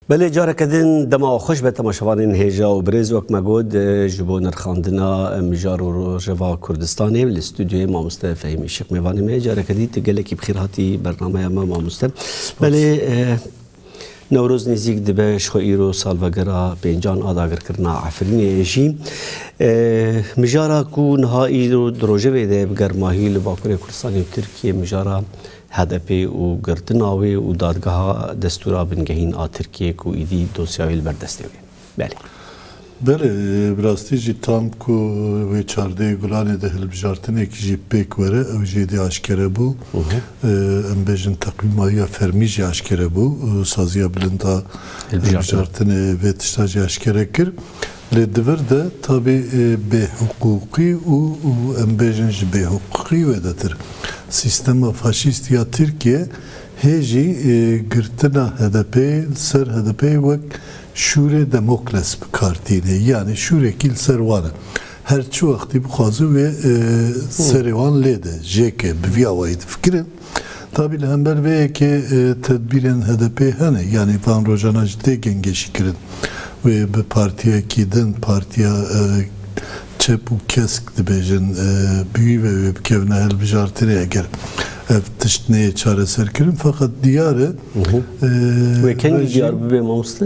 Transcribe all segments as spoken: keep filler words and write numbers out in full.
Belê, careke din dema xweş be temaşevanên hêja û birêz. Wek me got, e, ji bo nirxandina, e, mijar û Rojeva Kurdistanê li stûdyoyê mamoste Fehîmî Şêx mêvanê me. Careke dî tu gelekî bi xêr hatî bernameya me, mamoste. Belê, e, Newroz nêzîk dibe, ji xwe îro salvegera pêncan a dagirkirina Efrînê ye jî. E, mijara ku niha îro di rojevê de bi germahî li Bakurê Kurdistanê û Tirkiyê, mijara H D P û girtina wê û dadgeha destûra bingehîn a Tirkiyê ku îdî dosya wê li ber destê wê. Belê. Belê, bi rastî jî tam ku wê çardehê Gulanê de hilbijartinekî jî pêk were, ew jê dê aşkere bû. Hı hı. E, em bêjin teqwîma ya fermî jî aşkere bû. E, Saziya Bilind a Hilbijartin. Hilbijartinê vê tişta jî aşkere kir. Lê di vir de tabî, e, bêhiqûqî û, û em bêjin ji bêhiqûqî wêdetir. Sîstema faşîst ya Tirkiye hê jî, e, girtina H D P li ser H D P wek şûrê Demokles bi kar tîne. Yanî şûrekî li ser wan e. Her çi wextî bixwaze wê, e, serê wan lê de, jê ke bi vî awayî difikirin. Tabî li hember vê yekê, e, tedbîrên H D P hene, yanî van rojana jî tê gengeşî kirin. Wê bi partiyekî din, partiya, e, çep û kesk dibêjin, e, bi wî ve wê bikevine hilbijartinê eger ev tişt neyê çareserkirin. Feqet diyar e, Hı hı. e, Wê kengî rejîm diyar bibe, mamoste?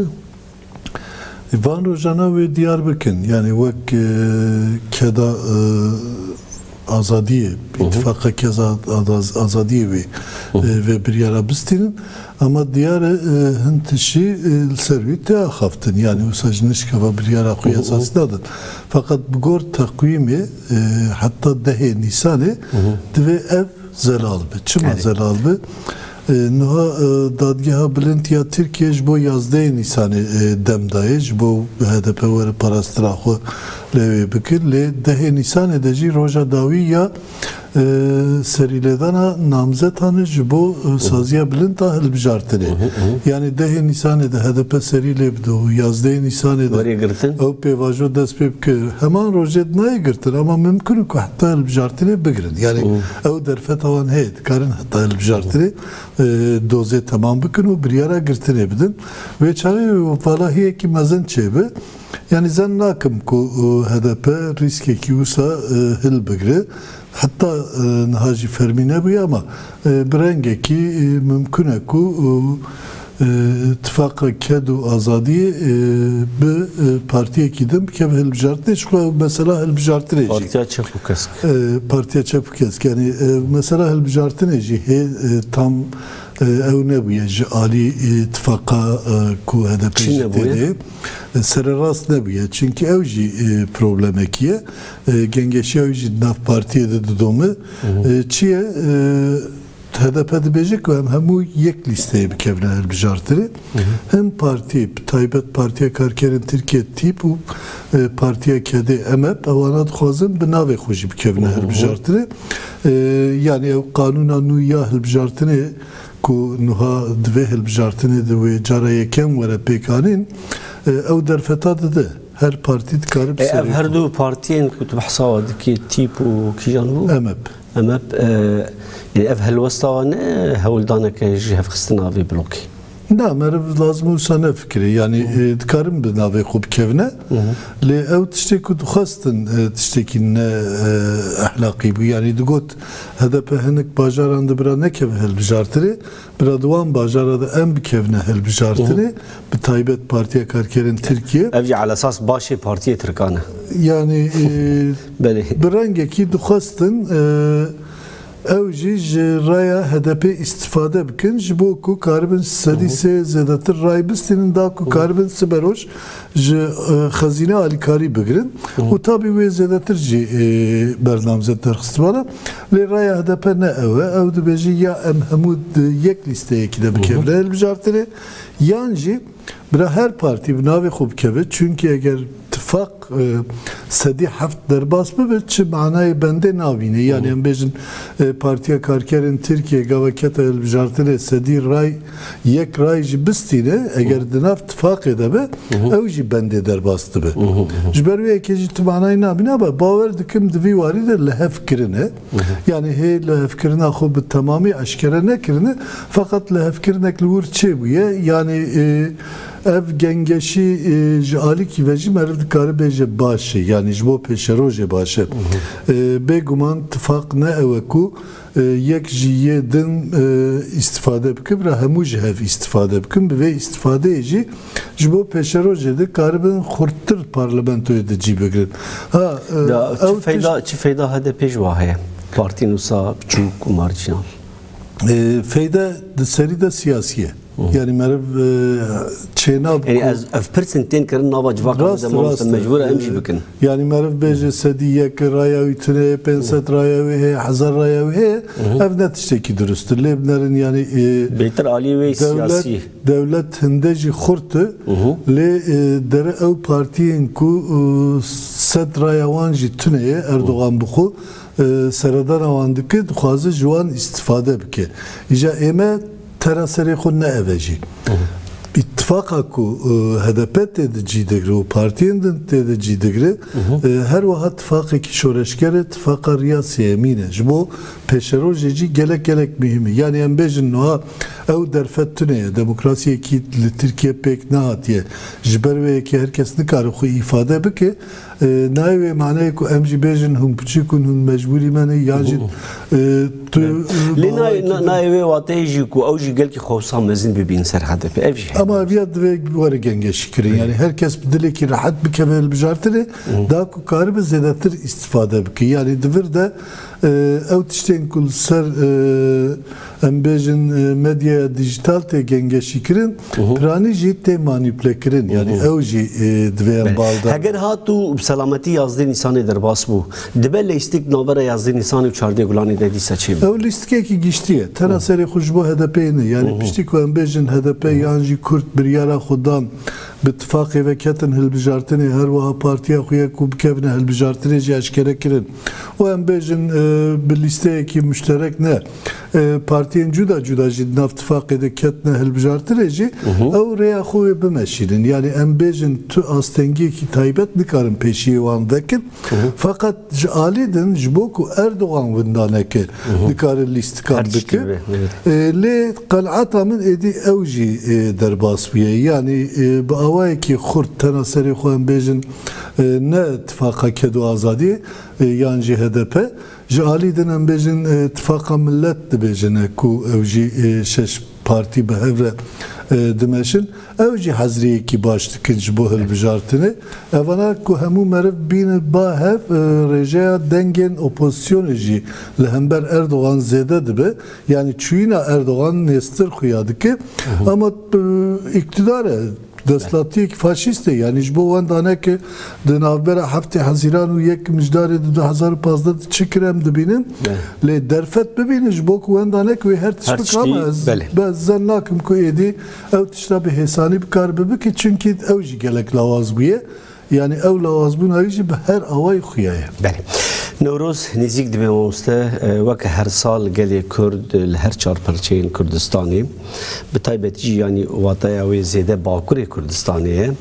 Van rojana wê diyar bikin. Yanî wek, e, keda, e, azadiyê, Hı hı. îtifaqa keza adaz-, azadiyê wê, Hı hı. e, vê biryara bistînin. Ama diyar e, e, hin tişî, e, li ser wî tê axaftin. Yanî wisa ji nişkeva biryara xwe Hı hı. esasî dadin. Feqet bi gor teqwîmê, e, heta dehê Nîsanê Hı hı. divê ev zelal bi. Çima Erê. zelal bi? E, niha, e, Dadgeha Bilind ya Tirkiye ji bo yazdehê Nîsanê, e, dem daye, ji bo H D P were parastina xwe li wê bikir. Lê dehê Nîsanê de jî roja dawî ya, e, serîlêdana namzetan e ji bo, e, Saziya Bilind a hilbijartinê. Hı hı, hı. Yanî dehê Nîsanê de H D P serî lê bide û yazdehê Nîsanê de Were girtin. ew pêvajo dest pê bike. Heman rojê de nayê girtin ama mimkun e ku heta hilbijartinê bigirin. Yanî Hı. ew derfeta wan heye, dikarin heta hilbijartinê, e, dozê temam bikin û biryara girtinê bidin. Wê çaxê valahiyekî mezin çêbe. Yanî zen nakim ku, e, H D P rîskekî wisa, e, hilbigire. Heta, e, niha jî fermî nebûye ama, e, bi rengekî, e, mimkun e ku, e, e, Tifaqa Ked û Azadiyê, e, bi, e, partiyekî din bikeve hilbijartinê. Ji xwe mesela hilbijartinê jî. Partiya Çep û Kesk. E, Partiya Çep û Kesk. Yanî, e, mesela hilbijartinê jî hê, e, tam, e, ew nebûye ji alî, e, tifaqa, e, ku H D P Çi jî nebûye? tê de ye. E, sererast nebûye. Çimkî ew jî, e, problemekî ye. E, gengeşiya wî jî di nav partiyê de didome. Hı hı. E, çi ye? E, H D P dibêje ku em hemû yek lîsteyê bikevine hilbijartinê. Hı hı. Him partî, bi taybet Partiya Karkerên Tirkiye, tîp, û, e, Partiya Kedê, EMEP, ewana dixwazin bi navê xwe jî bikevine Hı hı. hilbijartinê. E, yanî ew qanûna nû ya hilbijartinê ku niha di vê hilbijartinê de wê cara yekem were pêkanîn, e, ew derfeta dide. Her partî dikare bi E, ev serê her xwe. du partiyên ku tu behsa wan dikî, tîp û kîjan bû? EMEP. EMEP, e, yanî ev helwesta wan ne hewldaneke ji hevxistina vê blokê? Na, meriv lazim e wisa nefikire. Yanî, Hı. e, dikarin bi navê xwe bikevine. Hı hı. Lê ew tiştê ku dixwestin, e, tiştekî ne, e, ehlaqî bû. Yanî digot, H D P hinek bajaran de bira nekeve hilbijartinê. Bira di wan bajara de em bikevine hilbijartinê, Hı hı. bi taybet Partiya Karkerên Tirkiye. Ev jî elesas başê partiyê Tirkan e. Yanî, e, Belê. bi rengekî dixwestin, e, ew jî ji raya H D P îstifade bikin, ji bo ku karibin sedî Hı hı. sê zêdetir ray bistînin, da ku Hı hı. karibin siberoj ji, e, xezîne alîkarî bigirin. Hı hı. Û tabî wê zêdetir jî, e, bernamzet derxistibana. Lê raya H D P ne ew e. Ew dibêje ya em hemû di yek lîsteyekî de Hı hı. bikevine hilbijartinê, yan jî bira her partî bi navê xwe bikeve. Çimkî eger tifaq, e, sedî heft derbas bibe, çi manayê bendê nabîne. Yanî Hı. em bêjin, e, Partiya Karkerên Tirkiye gava kete hilbijartinê sedî ray, yek ray jî bistîne, eger Hı. di nav tifaqê de be, Hı hı. ew jî bendê derbas dibe. Hı hı, hı hı. Ji ber wê yekê jî tu manayê nabîne, ama bawer dikim di vî warî de lihevkirin e. Hı hı. Yanî hê lihevkirina xwe bi temamî eşkere nekirine, feqet lihevkirinek li wir çêbûye. Yanî, e, Ev gengeşî, e, ji alîkî ve jî meriv dikare bêje baş e, yanî ji bo pêşerojê baş e. E, bêguman tifaq ne ew e ku, e, yek ji yê din, e, îstîfade bike, bira hemû ji hev îstîfade bikin. Bi vê îstîfadeyê jî ji bo pêşerojê dikaribin xurttir parlamentoyê de cî bigirin. Ha, e, Da çi ew tişt feyda, çi feyda H D P ji wa heye? Partiyên wisa biçûk û marjînal. E, feyda di serî de siyasî ye. Yanî meriv, e, çênab Yanî ku ez, ev pirsên tên kirin nava civaka Rast, de mamoste rast. mecbûr e em jî E, bikin. Yanî meriv bêje sedî yek raya wî tune ye, pênc sed raya wî heye, hezar raya wî heye. Ev ne tiştekî durust e. Lê binerin yanî, e, Bêtir alî wê dewlet, siyasî. dewlet hinde jî xurt e. Lê, e, dere ew partiyên ku, e, sed raya wan jî tune ye, Erdogan bi xwe, e, seredana wan dike, dixwaze ji wan îstîfade bike. Îja ême tera serê xwe ne ev e jî. Îtifaqa ku, e, H D P tê de cî digre û partiyên din tê de cî digre, e, her wiha tifaqekî şoreşger e, tifaqa riya sêyemîn e. Ji bo pêşerojê jî gelek gelek muhîm e. Yanî em bêjin niha ew derfet tune ye, demokrasiyekî li Tirkiye pêk nehatiye. Ji ber wê yekê her kes nikare xwe îfade bike. E, nayê wê maneyê ku em jî bêjin hûn piçûk hûn, hûn mecbûrî me ne, yan jî, e, tu, e, Lê bi nayê, awayekî na-, din nayê wê wateyê jî ku ew jî gelkî xwe wisa mezin bibîn ser H D P. Ev jî heye. Ama ev ya divê were gengeşî kirin. Yanî her kes bi dilekî rehet bikeve hilbijartinê, da ku karibe zêdetir îstîfade bike. Yanî di vir de, e, ew tiştên ku li ser, e, em bêjin, e, medyaya dîjîtal tê gengeşî kirin, piranî jî tê manîpule kirin. Yanî ew jî, e, divê em Belê. bal da. Heger hat û bi selametî yazdeh Nîsanê derbas bû, dibe lîstik navbera yazdeh Nîsanê û çardeh Gulanê de dîsa çê bû? Ew lîstikekî giştî ye. Tena serê xwe ji bo H D P'yê ne. Yanî piştî ku em bêjin H D P yan jî Kurd biryara xwe dan, bi tifaqê ve ketin hilbijartinê, her wiha partiya xwe ye ku bikevine hilbijartinê jî eşkere kirin. Û em bêjin, e, bi lîsteyekî muşterek ne, e, partiyên cuda cuda jî di nav tifaqê de ketine hilbijartinê jî, ew rêya xwe wê bimeşînin. Yanî em bêjin tu astengiyekî taybet nikarin pêşiyê wan vekin. Feqet ji alî din ji bo ku Erdogan winda neke, dikare lîstikan Her tiştî bike. be, evet. E, lê qenaeta min êdî ew jî, e, derbas bûye. Yanî, e, bi awayekî xurt tena serê xwe em bêjin, e, ne tifaqa ked û azadiyê, e, yan jî H D P. Ji alî din em bêjin, e, tifaqa millet dibêjin e ku ew jî, e, şeş partî bi hev re, e, dimeşin. Ew jî hezriyekî baş dikin ji bo hilbijartinê. Evana ku hemû meriv bîne ba hev, e, rêjeya dengên opozisyonê jî li hember Erdogan zêde dibe. Yanî çûyîna Erdogan nêztir xuya dike. Ama, e, îktidar e, desthilatiyekî faşîst e. Yanî ji bo wenda neke di navbera heftê Hezîran û yek Mijdarê di du hezar û pazdeh de çi kir em dibînin. Lê derfet bibînin ji bo ku wenda neke wê her tişt Her bike. tiştî, Ama ez, belê. ez zen nakim ku êdî ew tişta bi hêsanî bikaribe bike, çimkî ew jî gelek lawaz bûye. Yanî ew lawazbûna wî jî bi her awayî xuya ye. Belê. Newroz nêzîk dibe mamoste, e, weke her sal gelê Kurd li her çar parçeyên Kurdistanê, bi taybetî jî yanî wataya wê zêde Bakurê Kurdistanê ye.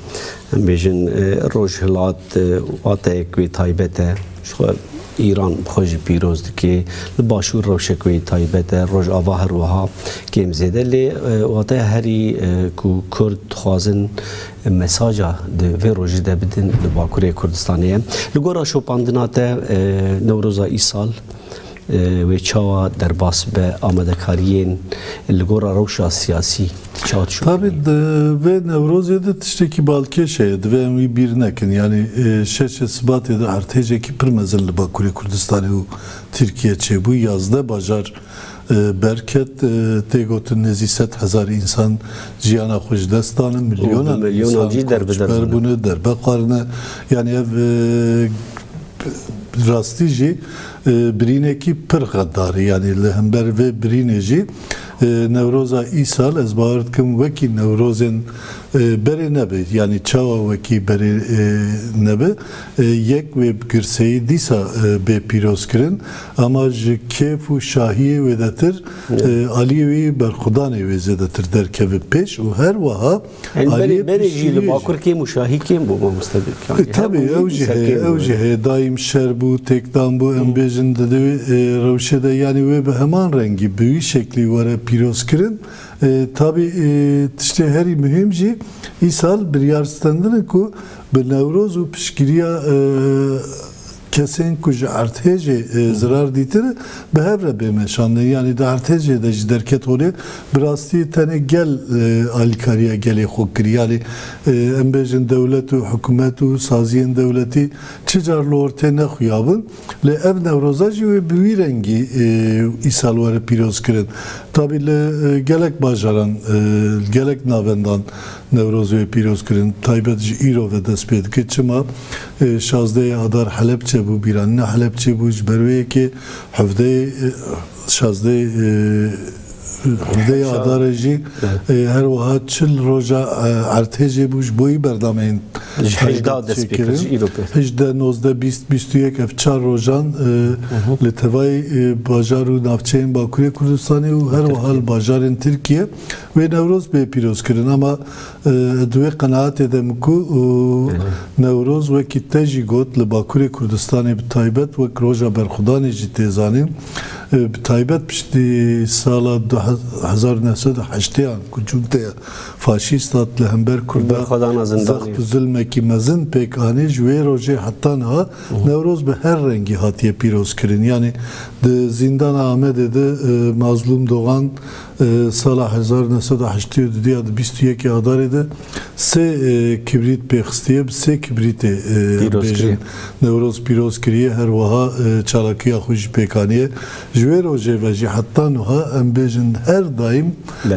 Em bêjin, e, Rojhilat, e, watayek wê taybet e. Ji xwe Îran bi xwe jî pîroz dike. Li Başûr rewşek wê taybet e. Rojava her wiha kêm zêde. Lê, e, wateya herî, e, ku Kurd dixwazin mesaja di vê rojê de bidin li Bakurê Kurdistanê ye. Li gora şopandina te, e, Newroza îsal, e, wê çawa derbas be, amadekariyên li gora rewşa siyasî çawa dişopîne? Tabî di vê Newrozê de tiştekî balkêş heye, divê em wî bîr nekin. Yanî, e, şeşê Sibatê de erdhêjekî pir mezin li Bakurê Kurdistanê û Tirkiye çêbû. Yazdeh bajar, e, berket, e, tê gotin nêzî sed hezar însan jiyana xwe ji dest dane, Û bi milyonan milyonan însan jî derbi koçber derxîne. bûne, derbe xwarine. Yanî ev, e, rastî jî, e, birînekî pir xedar e. Yanî li hember vê birînê jî, e, Newroza îsal ez bawer dikim wekî Newrozên, e, berê nebe. Yanî çawa wekî berê, e, nebe? E, yek wê bi girseyî dîsa, e, bê pîrozkirin, ama ji kêf û şahiyê wêdetir, e, aliyê wî berxwedanê wê zêdetir derkeve pêş û her wiha Yanî aliyê berê, berê jî li piştgiriyê jî. Bakur kêm û şahî kêm bû, mamoste Bêk. Yanî E, tabî, hemû ew jî dîsa heye, kêm ew bû. jî heye. Daîm şer bû, têkdan bû, em Hı. bêjin di dê, e, rewşê de, yanî wê bi heman rengî, bi wî şeklî were pîrozkirin. E, tabî, e, tiştê herî muhîm jî îsal biryar stendin e ku bi Newroz û piştgiriya, e, kesên ku ji erdhêjê, e, zirar dîtir, bi hev re bê meşandin. Yanî di erdhêjê de jî derket holê, bi rastî tenê gel, e, alîkariya gelê xwe kirî. Yanî, e, em bêjin dewlet û hikûmet û saziyên dewletî çi car li ortê nexuyabin. Lê ev Newroza jî wê bi wî rengî, e, îsal were pîroz kirin. Tabî li, e, gelek bajaran, e, li gelek navendan Newroz wê pîroz kirin. Taybet ji îro ve dest pê dike. Çima, e, şazdehê Adar Helebçe bû, bîranîna Helebçe bû, ji ber wê yekê hevdeyê, e, şazdehê, e, hevdeyê Adarê jî, e, her wiha çil roja, e, erdhêjê bû, ji bo yî berdameyên Ji hejda dest pê kir, ji îro pê. Hejde, nozdeh, bîst, bîst û yek, ev çar rojan, e, li tevayî, e, bajar û navçeyên Bakurê Kurdistanê û her wiha li bajarên Tirkiye wê Newroz bê pîroz kirin. Ama, e, di wê qenaetê de min ku, e, Newroz wekî te jî got, li Bakurê Kurdistanê bi taybet wek roja berxwedanê jî tê zanîn. E, bi taybet piştî sala du hezar neh sed û heştê an ku cûmteya faşîst hat li hember Kurda zext û zilmekî mezin pêk anî, ji wê rojê heta niha Newroz bi her rengî hatiye pîroz kirin. Yanî di zîndana Amedê de, e, Mazlûm Dogan, e, sala hezar neh sed û heştê û du ya di bîst û yekê Adarê de sê, e, kibrît pêxistiye, bi sê kibrîtê, e, em bêjin Newroz pîroz kiriye, her wiha, e, çalakiya xwe jî pêk aniye. Ji wê rojê ve jî heta niha em bêjin her daîm,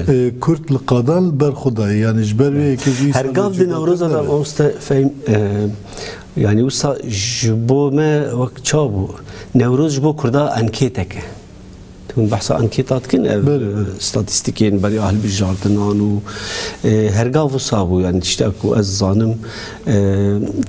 e, Kurd li qadan li ber xwe dayê. Yanî ji ber vê yekê jî Her gav di Newroza de mamoste Fehîm, e, yanî wisa ji bo me wek çawa bû? Newroz ji bo Kurda ankêtek e. Hûn behsa ankêta dikin, ev, e, statîstîkên beriya hilbijartinan û, e, her gav wisa bû, yanî tiştek ku ez zanim, e,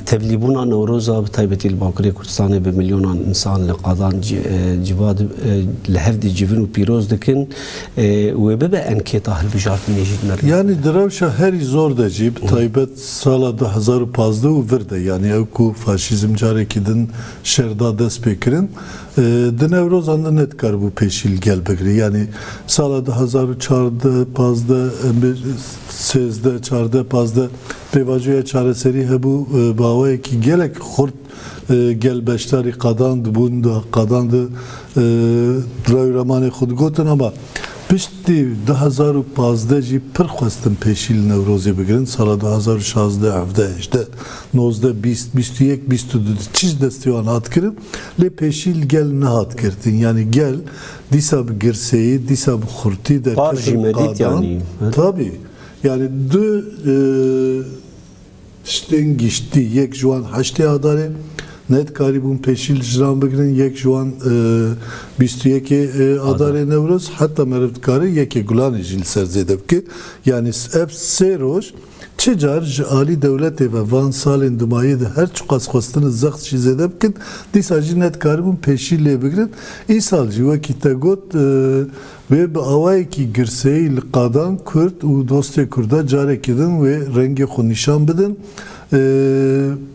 tevlîbûna Newroza bi taybetî li Bakurê Kurdistanê bi milyonan însan li qadan ci-, e, civa di-, e, li hev dicivin û pîroz dikin, e, wê bibe enkêta hilbijartinê jî di me re. Yanî di rewşa herî zor de jî, bi taybet sala du hezar û pazdeh û vir de, yanî ew ku faşîzm carekî din şer da dest pê kirin, e, di Newrozan de nedikaribû pêşî li gel bigire. Yanî sala du hezar û çardeh, pazdeh, em bê-, sêzdeh, çardeh, pazdeh pêvajoya çareserî hebû, e, bi awayekî gelek xurt, e, gel beşdarî qadan dibûn, di qadan di, e, rewramanê xwe digotin, ama piştî du hezar û pazdeh jî pir xwestin pêşî li Newrozê bigirin. Sala du hezar û şazdeh, hevdeh, hejdeh, nozdeh, bîst, bîst û yek, bîst û du, çi ji destê wan hat kirin, lê pêşî li gel nehat girtin. Yanî gel dîsa bi girseyî, dîsa bi xurtî derketin qadan. Tabî. Yanî du, e, tiştên giştî, yek ji wan heştê Adarê, nedikarîbûn pêşî li jiran bigirin, yek ji wan, e, bîst û yekê, e, Adarê Newroz, heta meriv dikare yekê Gulanê jî li ser zêde bike. Yanî s-, ev sê roj çi car ji alî dewletê ve van salên dimayê de her çiqas xwestine zext jî zêde bikin, dîsa jî nedikaribûn pêşî lê bigirin. Îsal jî wekî te got, e, wê bi awayekî girseyî li qadan Kurd û dostê Kurda carekî din wê rengê xwe nîşan bidin. E,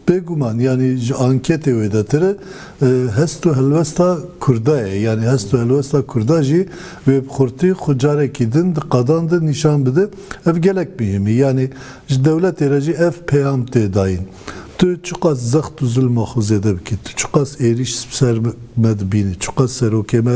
bêguman, yanî ji anketê wê de tire, e, hest û helwesta Kurda ye. Yanî hest û helwesta Kurda jî wê bi xurtî xwe carekî din di qadan de nîşan bide. Ev gelek muhîm e. Yanî ji dewletê re jî ev peyam tê dayîn. Tu çiqas zext û zulma xwe zêde bikî, tu çiqas êrîş ser me dibînî, çiqas serokê me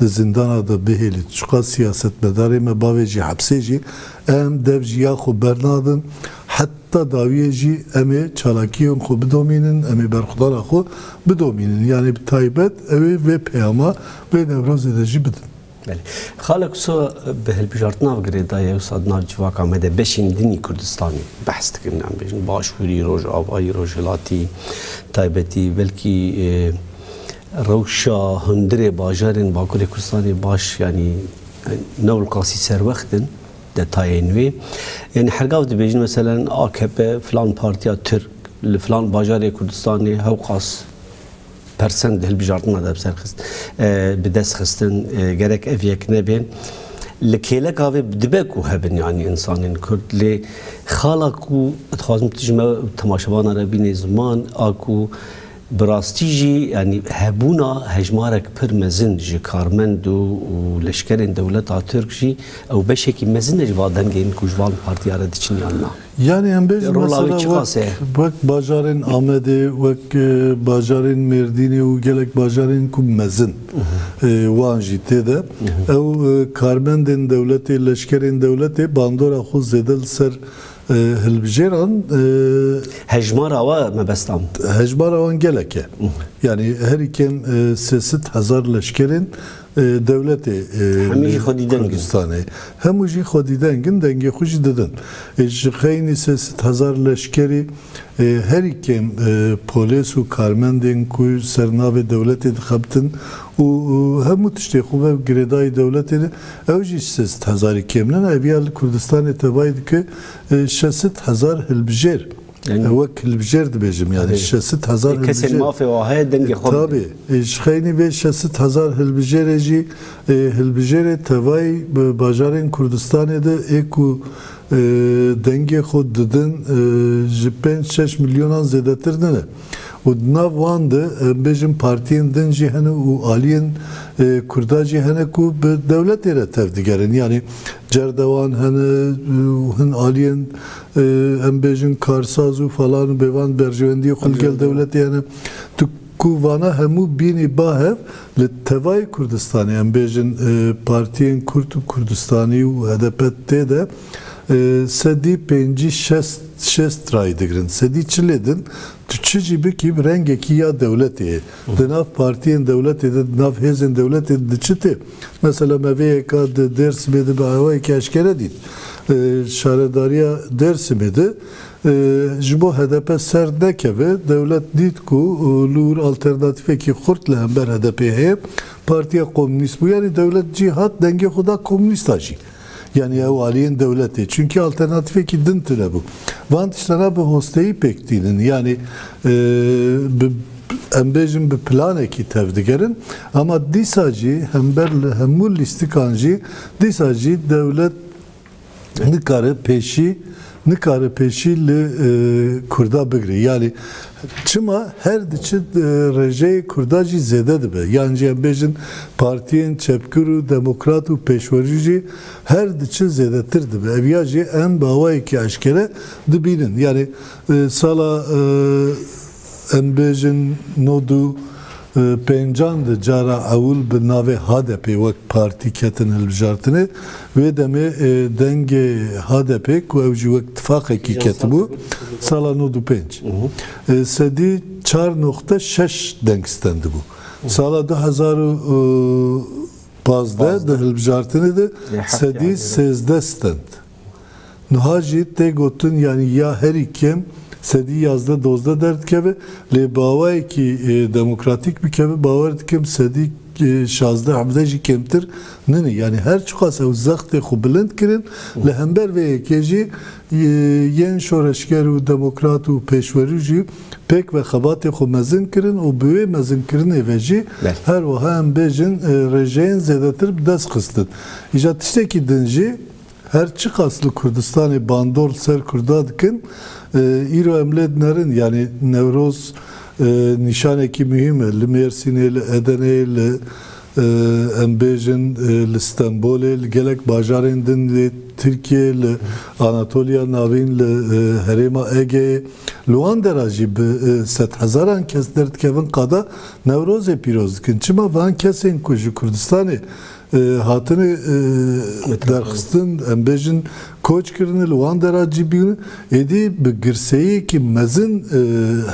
di zindana de bihêlî, tu çiqas siyasetmedarê me bavê jî hepsê jî, em dev ji ya xwe bernadin. Heta dawiyê jî em ê çalakiyên xwe bidomînin, em ê berxwedana xwe bidomînin. Yanî bi taybet ew ê vê peyama vê Newrozê de jî bidin. Belê. Xalek wisa bi hilbijartina ve girêdayî ye, wisa di nav civaka me de beşên din î Kurdistanê behs dikin, em bêjin Başûrî, Rojavayî, Rojhilatî, taybetî, belkî, e, rewşa hundirê bajarên Bakurê Kurdistanê baş, yanî, e, ne wil qasî serwext in detayên wê. Yanî her gav dibêjin, meselen, A K P filan partiya Tirk li filan bajarê Kurdistanê hewqas persent di hilbijartina de bi ser xist, e, bi dest xistin, e, gerek ev yek nebên. Li kêleka vê dibe ku hebin, yanî însanên Kurd, lê xala ku dixwazim tu ji me temaşevana re bînî ziman, a ku Bi rastî jî, yanî hebûna hejmarek pir mezin ji karmend û, û leşkerên dewleta Tirk jî ew beşekî mezin e ji van dengên ku ji van partiya re diçin yan na. Yanî em bêjin Rola wî mesela çiqas wek, e? Wek bajarên Amedê, wek, e, bajarên Mêrdînê û gelek bajarên ku mezin, e, wan jî tê de. Ew, e, karmendên dewletê, leşkerên dewletê bandora xwe zêde li ser, e, hilbijêran, e, Hejmara we mebestan. Hejmara wan gelek e. Yanî herî kêm, e, sê sed hezar leşkerên, e, dewletê, e, Hemî jî li xwedî deng in. Kurdistanê. Hemû jî xwedî deng in, dengê xwe jî didin. E, ji xeynî sê sed hezar leşkerî, e, herî kêm, e, polês û karmendên ku ser navê dewletê dixebitin û, û hemû tiştê xwe ve girêdayî dewletê de, ew jî sê sed hezarî kêm nin. Ev ya li Kurdistanê tevayî dike, e, şeş sed hezar hilbijêr. Yani, Ew wek hilbijêr dibêjim, yani, Tabii. şeş sed hezar E, kesên hilbijêr. Mafê wa heye dengê xwe Tabii. E, ji xeynî vê şeş sed hezar hilbijêrê jî, e, hilbijêrê tevayî bi bajarên Kurdistanê de ê ku, e, dengê xwe didin, e, ji pênc şeş milyonan zêdetir nine. Û di nav wan de, e, bêjin partiyên din jî hene û aliyên, e, Kurda jî hene ku bi dewletê re tevdigerin. Yani Cerdewan hene, e, hin aliyên, e, em bêjin karsaz û falan û bêvan berjewendiyê xwe li gel dewletê hene. Tu ku vana hemû bînî ba hev, li tevayê Kurdistanê, em bêjin, e, partiyên Kurd û Kurdistanî û H D P tê de, e, sedî pêncî şeş, şeş rayî digirin. Sedî çilê din, tu çi jî bikî, rengekî ya dewletê ye. Di nav partiyên dewletê de, di nav hêzên dewletê de diçitê. Mesela me vê yeka di Dêrsimê de bi awayekî eşkere dît. E, şaredariya Dêrsimê de, e, ji bo H D P ser nekeve, dewlet dît ku, e, li wir alternatîfekî xurt li hember H D P heye. Partiya Komûnîst bû. Yanî dewlet cî hat dengê xwe da komûnîsta jî. Yanî ew aliyên dewletê. Çunkî alternatîfekî din tune bû. Van tiştana bi hosteyî pêk tînin. Yanî, e, bi, em bêjin bi planekî tevdigerin. Ama dîsa jî hember li hemû lîstikan jî dîsa jî dewlet nikare pêşî, nikare pêşî li, e, Kurda bigire. Yani çima her diçi, e, rejeyê Kurda jî zêde dibe. Yan jî em bêjin partiyên çepgir û demokrat û pêşwerû jî her diçi zêdetir dibe. Ev ya jî em bi awayekî eşkere dibînin. Yani, e, sala, e, em bêjin nod û pêncan de cara ewil bi navê H D P wek partî ketin hilbijartinê. Wê demê, e, dengê H D P ku ew jî wek tifaqekî ketibû, sala nod û pênc, e, sedî çar noqte şeş deng stendibû. Sala du hezar û pazdeh di hilbijartinê de sedî sêzdeh stend. Niha jî tê gotin, yanî ya herî kêm sedî yazdeh dozdeh derdikeve, lê bi awayekî, e, demokratîk bikeve, bawer dikim sedî, e, şazdeh hevdeh jî kêmtir nîne. Yanî her çiqas ew zextê xwe bilind kirin, li hember vê yekê jî, e, yên şoreşger û demokrat û pêşwerû jî pêk ve xebatê xwe mezin kirin û bi wê mezinkirinê ve jî Belê. her wiha em bêjin, e, rêjeyên zêdetir bi dest xistin. Îja tiştekî din jî, her çiqas li Kurdistanê bandor li ser Kurda dikin, e, îro em lê dinerin. Yanî Newroz, e, nîşanekî muhîm e. Li Mêrsînê, li Edeneyê, li, e, em bêjin, e, li Stenbolê, li gelek bajarên din li Tirkiyeyê, li Anatoliya Navîn, li, e, herêma Egeyê, li wan dera jî bi, e, sedhezaran kes derdikevin qada Newrozê pîroz dikin. Çima van kesên ku ji Kurdistanê e, hatine, e, derxistin, em bêjin, koç kirine, li wan dera cî bîne, êdî bi girseyiyekî mezin, e,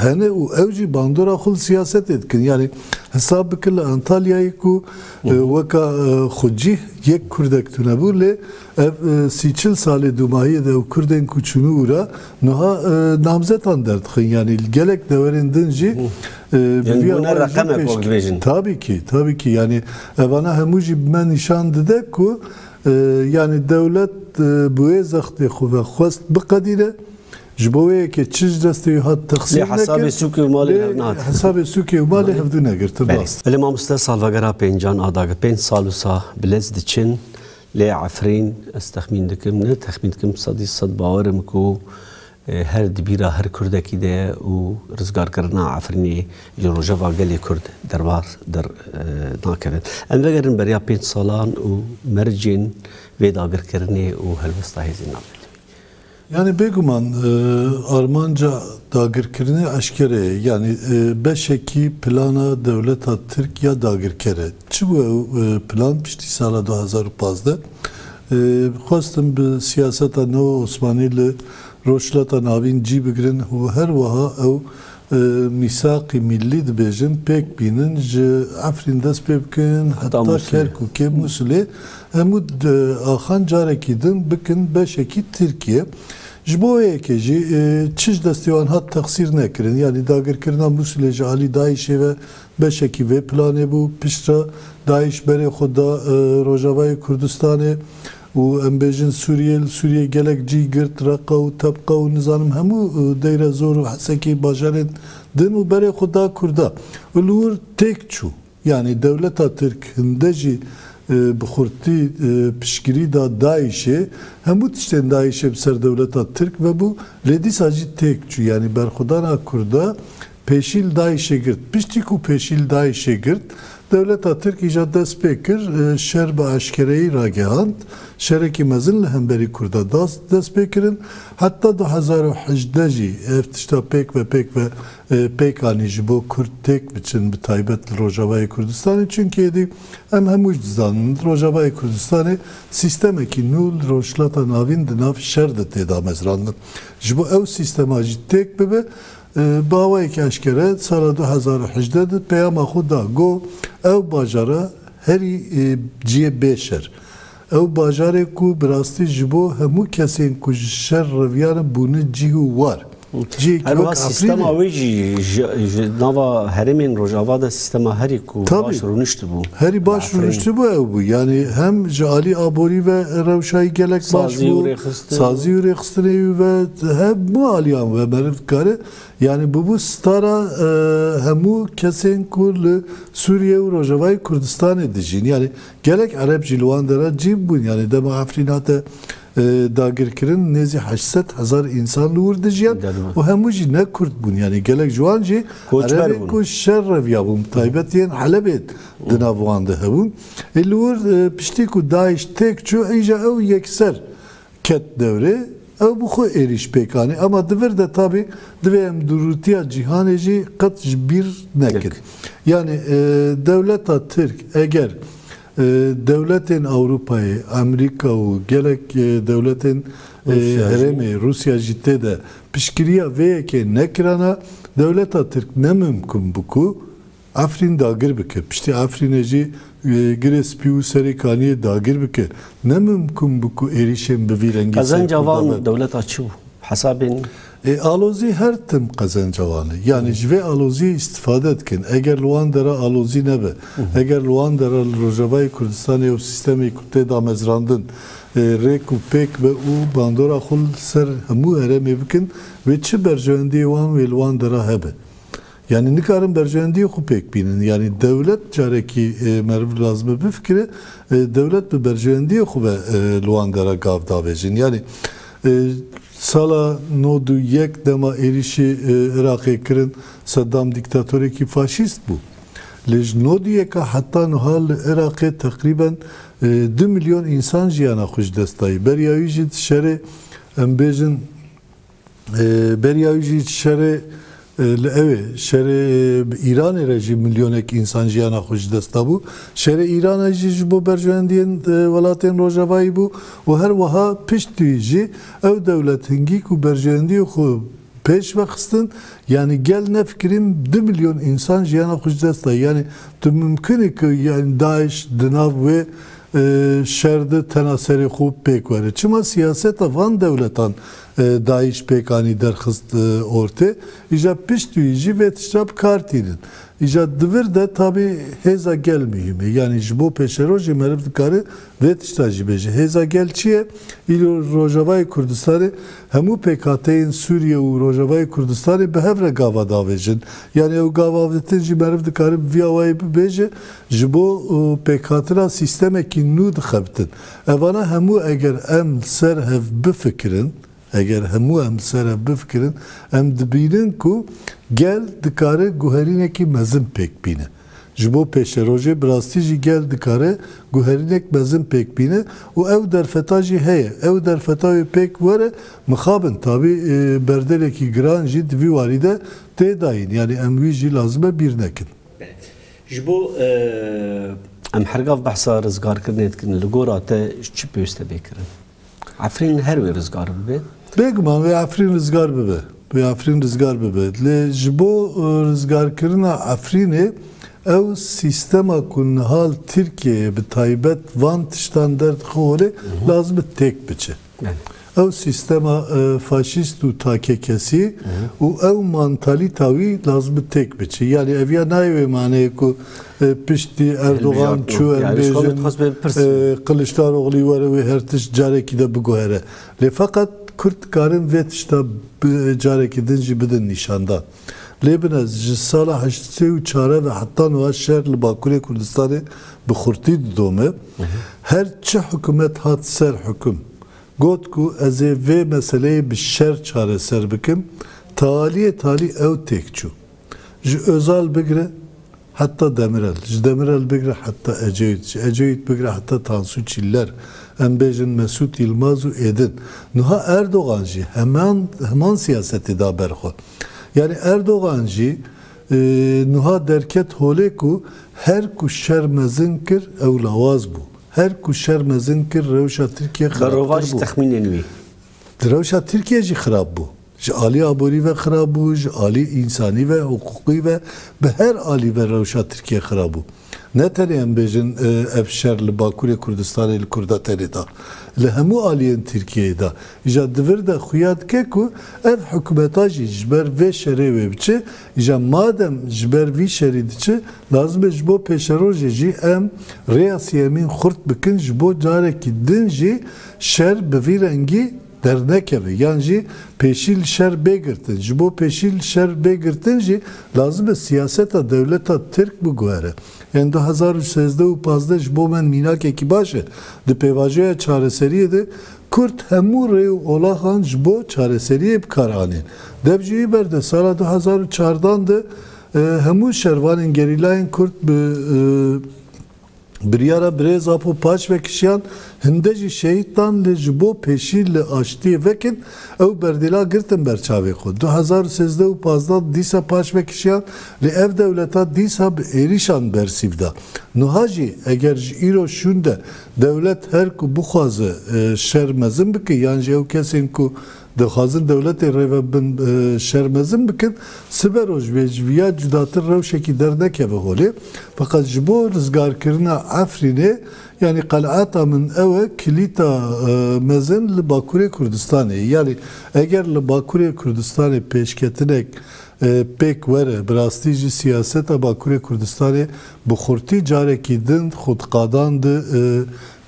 hene û ew jî bandora xwe li siyasetê dikin. Yanî hesab bike li Antalyayê ku, e, weka, e, xwecîh yek Kurdek tunebû, lê ev, e, sî çil salê dûmahiyê de ew Kurdên ku çûne wira niha, e, namzetan derdixin. Yanî li gelek dewerên din jî, e, bi Yani vî bûne awayî jî reqemek pêş wek dibêjin. Tabii ki, tabii ki. Yani evana hemû jî bi me nîşan dide ku, e, yani dewlet, e, bi wê zextê xwe ve xwest biqedîne. Ji bo wê yekê çi ji destê wî hat texsîn Lê hesabê nekin. Sûkê û malê Lê hev nehat. hesabê sûkê û malê Belê. hevdû negirtin Belê. rast. Belê mamoste, salvegera pêncan a dagir pênc sal wisa bi lez diçin. Lê Efrîn, ez texmîn dikim, ne texmîn dikim, sedî sed bawer im ku E, her di bîra her Kurdekî de ye û rizgarkirina Efrînê ji rojeva gelê Kurd derbar der, e, nakevin. Em vegerin beriya pênc salan û mercên vê dagirkirinê û helwesta hêzên navdewletî. Yani bêguman, e, armanca dagirkirinê eşkere ye. Yani, e, beşekî plana dewleta Tirk ya dagirker e. Çi bû ew, e, plan piştî sala du hezar û pazdeh? E, xwestin bi siyaseta neo Osmanî li Rojhilata Navîn cî bigirin û her wiha ew, e, mîsaqî millî dibêjin, pêk bînin, ji Efrîn dest pê bikin, heta Musilê. Kerkûkê, Musilê, hemû d-, axan carekî din bikin beşekî Tirkiye. Ji bo wê yekê jî, e, çi ji destê wan hat texsîr nekirin. Yanî dagirkirina Musilê ji alî DAIŞê ve beşekî vê planê bû. Piştre DAIŞ berê xwe da, e, Rojavayê Kurdistanê û em bêjin Sûriyê, li Sûriyê gelek cî girt, Reqa û Tebqa û nizanim hemû, e, Deyre Zor û Hesekê, bajarên din û berê xwe da Kurda. Û li wir têk çû. Yanî dewleta Tirk hinde jî, e, bi xurtî, e, piştgirî da DAIŞê, hemû tiştên DAIŞê bi ser dewleta Tirk vebû, lê dîsa jî têk çû. Yanî berxwedana Kurda pêşî li DAIŞê girt. Piştî ku pêşî li DAIŞê girt, dewleta Tirk îja dest pê kir, e, şer bi eşkereyî ragihand. Şerekî mezin li hemberî Kurda das-, dest pê kirin. Heta du hezar û hejdeh jî ev tişta pêk ve pêk ve, e, pêk anî ji bo Kurd têk biçin, bi taybet li Rojavayê Kurdistanê. Çunkî êdî em hemû jî dizanin, Rojavayê Kurdistanê sîstemekî nû li Rojhilata Navîn di nav şer de tê damezrandin. Ji bo ew sîstema jî têk bibe, e, bi awayekî eşkere sala du hezar û hejdeh de peyama xwe da, got, ew bajara herî, e, cihê bê şer. Ew bajarê ku bi rastî ji bo hemû kesên ku ji şer reviyane bûne cih û war. Cihekî Her wek wiha sîstema Efrînê. Wê jî ji, ji nava herêmên Rojava de sîstema herî ku Tabii. Baş rûniştibû. Herî baş Bi Efrîn. Rûniştibû ew bû. Yani hem ji alî aborî ve rewşayî gelek baş Sazî û bû. Rêxistin. Sazî û rêxistinê ve hemû aliyan ve meriv dikare. Yani bûbû stara, e, hemû kesên ku li Sûriye û Rojavayê Kurdistanê dijîn. Yani gelek Ereb jî li wan dera cî bûn. Yani dema Efrîn hate, e, dagirkirin, nêzî heşt sed hezar însan li wir dijiyan Derman. Û hemû jî ne Kurd bûn. Yani gelek ji wan jî Koçber Erebên bûn. Ku şer reviya bûn. Taybet yên Helebê di nav wan de hebûn. Ê li wir, e, piştî ku DAIŞ têk çû, îja ew yekser ket dewrê, ew bi xwe êrîş pêk anî. Ema di vir de tabî divê em dûrûtiya cîhanê jî qet ji bîr nekin. Nek. Yani, e, dewleta Tirk eger, e, dewletên Ewropayê, Amerîka û gelek, e, dewletên, e, Rûsya jî. Herêmê, Rûsya jî tê de piştgiriya vê yekê nekirana, dewleta Tirk ne mimkun bû ku Efrîn dagir bike. Piştî Efrînê jî, e, Girê Spî û Serê Kaniyê dagir bike. Ne mimkun bû ku êrîşên bi vî rengî ser Qezenca Kurdan van be. Dewleta çi bû? Hesabên E, alozî her tim qezenca wan e. Yani ji vê aloziyê îstifade dikin. Eger li wan dera alozî nebe, eger li wan dera li Rojavayê Kurdistanê ew sîstemê ku tê damezrandin, e, rêk û pêk be û bandora xwe li ser hemû herêmê bikin, wê çi berjewendiyê wan wê li wan dera hebe. Yani nikarin berjewendiyê xwe pêk bînin. Yani dewlet carekî, e, meriv lazim e bifikire, e, dewlet bi berjewendiyê xwe ve, e, li wan dera gav davêjin. Yani, e, sala nod û yek dema êrîşê, e, Iraqê kirin, Seddam dîktatorekî faşîst bû. Lê ji nod û yeka heta niha li Iraqê teqrîben, e, du milyon însan jiyana xwe ji dest dayî. Beriya wî jî di şerê, em bêjin, E, beriya wî jî şerê, e, li ew ê, şerê, e, bi Îranê re jî milyonek însan jiyana xwe ji dest dabû. Şerê Îranê jî ji bo berjewendiyên, e, welatên Rojavayî bû û her wiha pişt wî jî ew dewlet hingî ku berjewendiyê xwe pêş ve xistin, yanî gel nefikirîn du milyon însan jiyana xwe ji dest da. Yanî tu mimkun e ku, yanî DAIŞ di nav wê e, şer de tena serê xwe pêk were. Çima siyaseta van dewletan, e, DAIŞ pêk anî derxist, e, ortê? Îja pişt wî jî vê tişta bi kar tînin. Îja di vir de tabî hêza gel muhîm e. Yanî ji bo pêşerojê meriv dikare vê tişta jî bêje. Hêza gel çi ye? Îro Rojavayê Kurdistanê hemû pêkhateyên Sûriye û Rojavayê Kurdistanê bi hev re gava davêjin. Yanî ew gava avêtin jî meriv dikare bi vî awayî bibêje, ji bo, û, pêkhatina sîstemekî nû dixebitin. Evana hemû eger em li ser hev bifikirin, Eger hemû em ser hev bifikirin, em dibînin ku gel dikare guherînekî mezin pêk bîne. Ji bo pêşerojê bi rastî jî gel dikare guherînek mezin pêk bîne û ew derfeta jî heye. Ew derfeta wê pêk were, mixabin tabî, e, berdelekî giran jî di vî warî de tê dayîn. Yanî em wî jî lazim e bîr nekin. Belê. Ji bo, e, em hergav behsa rizgarkirinê dikin, li gora te çi pêwîst e bê kirin? Efrîn her wê rizgar bibe? Bêguman wê Efrîn rizgar bibe. Wê Efrîn rizgar bibe. Lê ji bo, e, rizgarkirina Efrînê ew sîstema ku niha li Tirkiyeyê bi taybet van tiştan derdixe holê, Hı hı. lazim e têk biçe. Yani. Ew sîstema, e, faşîst û takekesî Hı hı. û ew mantalîta wî lazim e têk biçe. Yani ev ya nayê wê maneyê ku, e, piştî Erdogan Hilbijartin. Çû, em Yani, bêjin, dixwazin bipirsin. E, Kiliçdaroglî were wê her tişt carekî de biguhere. Lê feqet Kurd dikarin vê tişta bi carekî din jî bidin nîşandan. Lê bine, ji sala heşt sê û çar ve heta niha şer li Bakurê Kurdistanê bi xurtî didome. Hı hı. Her çi hikûmet hat ser hikûm, got ku ez ê vê meseleyê bi şer çareser bikim, taliyê talî ew têk çû. Ji Özal bigire heta Demirel, ji Demirel bigire heta Ecevît, ji Ecevît bigire heta Tansu Çiller, em bêjin Mesut Yilmaz û êdin. Niha Erdogan jî heman, heman siyasetê da ber xwe. Yani Erdogan jî, e, niha derket holê ku her ku şer mezin kir, ew lawaz bû. Her ku şer mezin kir, rewşa Tirkiye Berovajî xirabtir bû. Texmînên wî. Di rewşa Tirkiye jî xirab bû. Ji alî aborî ve xirab bû, ji alî însanî ve, hiqûqî ve, bi her alî ve rewşa Tirkiye xirab bû. Ne tenê em bêjin, e, ev şer li Bakurê Kurdistanê li Kurda tenê da. Li hemû aliyên Tirkiyeyê da. Îja di vir de xuya dike ku ev hikûmeta jî ji ber vê şerê wê biçe. Îja madem ji ber vî şerî diçe, lazim e ji bo pêşerojê jî em rêya siyemîn xurt bikin, ji bo carekî din jî şer bi vî rengî dernekeve, yan jî pêşî li şer bê girtin. Ji bo pêşî li şer bê girtin jî lazim e siyaseta dewleta Tirk biguhere. Em du hezar û sêzdeh û pazdeh ji bo me mînakekî baş e. Di pêvajoya çareseriyê de Kurd hemû rê û olaxan ji bo çareseriyê bi kar anîn. Dev ji wî ber de sala du hezar û çardan de, e, hemû şervanên gerîlayên Kurd bi, e, biryara birêz Apo paş vekişiyan, hinde jî şehîd dan, lê ji bo pêşî li aştiyê vekin, ew berdêla girtin ber çavê xwe. Du hezar û sêzdeh û pazdeh dîsa paş vekişiyan, lê ev dewleta dîsa bi êrîşan bersîv da. Niha jî eger ji îro şûn de dewlet her ku bixwaze, e, şer mezin bike, yan jî ew kesên ku dixwazin dewletê rêve bin, e, şer mezin bikin, sibe roj vê ji viya cudatir rewşekî dernekeve holê. Feqet ji bo rizgarkirina Efrînê, yanî qenaeta min ew e, kilîta, e, mezin li Bakurê Kurdistanê ye. Yanî eger li Bakurê Kurdistanê pêşketinek, e, pêk were, bi rastî jî siyaseta Bakurê Kurdistanê bi xurtî carekî din xwe di qadan de, e,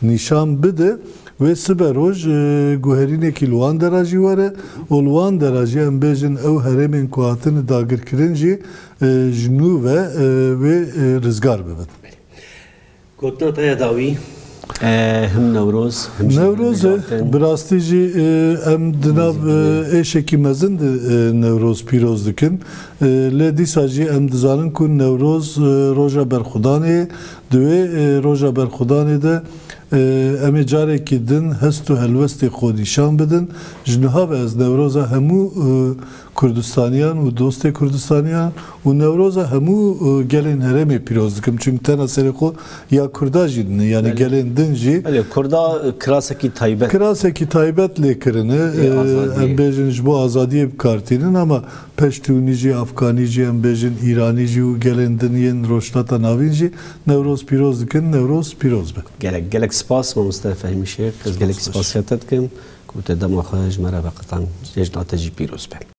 nîşan bide. Wê sibe roj, e, guherînekî li wan dera jî were û li wan dera jî em bêjin ew herêmên ku hatine dagirkirin jî, e, ji nû ve, e, wê, e, rizgar bibin. Gotina te ya dawî, e, him Newroz, him jî Newroz e, hilbijartin. Bi rastî jî, e, em di nav, e, êşekî mezin de, e, Newroz pîroz dikin. E, lê dîsa jî em dizanin ku Newroz, e, roja berxwedanê ye. Di wê, e, roja berxwedanê de, e, em ê carekî din hest û helwestê xwe nîşan bidin. Ji niha ve ez Newroza hemû, e, Kurdistaniyan û dostê Kurdistaniyan û Newroza hemû, e, gelên herêmê pîroz dikim. Çünkü tena serê xwe ya Kurda jî nîne, yani Belê. Gelên din jî. Belê, Kurda kirasekî taybet. Kirasekî taybet lê kirine. Ê, E, azadiyê. Em bêjin ji bo azadiyê bi kar tînin, ama Peştûnî jî, Afganî jî, em bêjin Îranî jî û gelên din yên Rojhilata Navîn jî Newroz pîroz dikin, Newroz pîroz be. Gelek, gelek spas mamoste Fehmî Şêx. Ez gelek Spas baş. Spasiya te dikim ku te dema xwe ji me re veqetand. Cejna te jî pîroz be.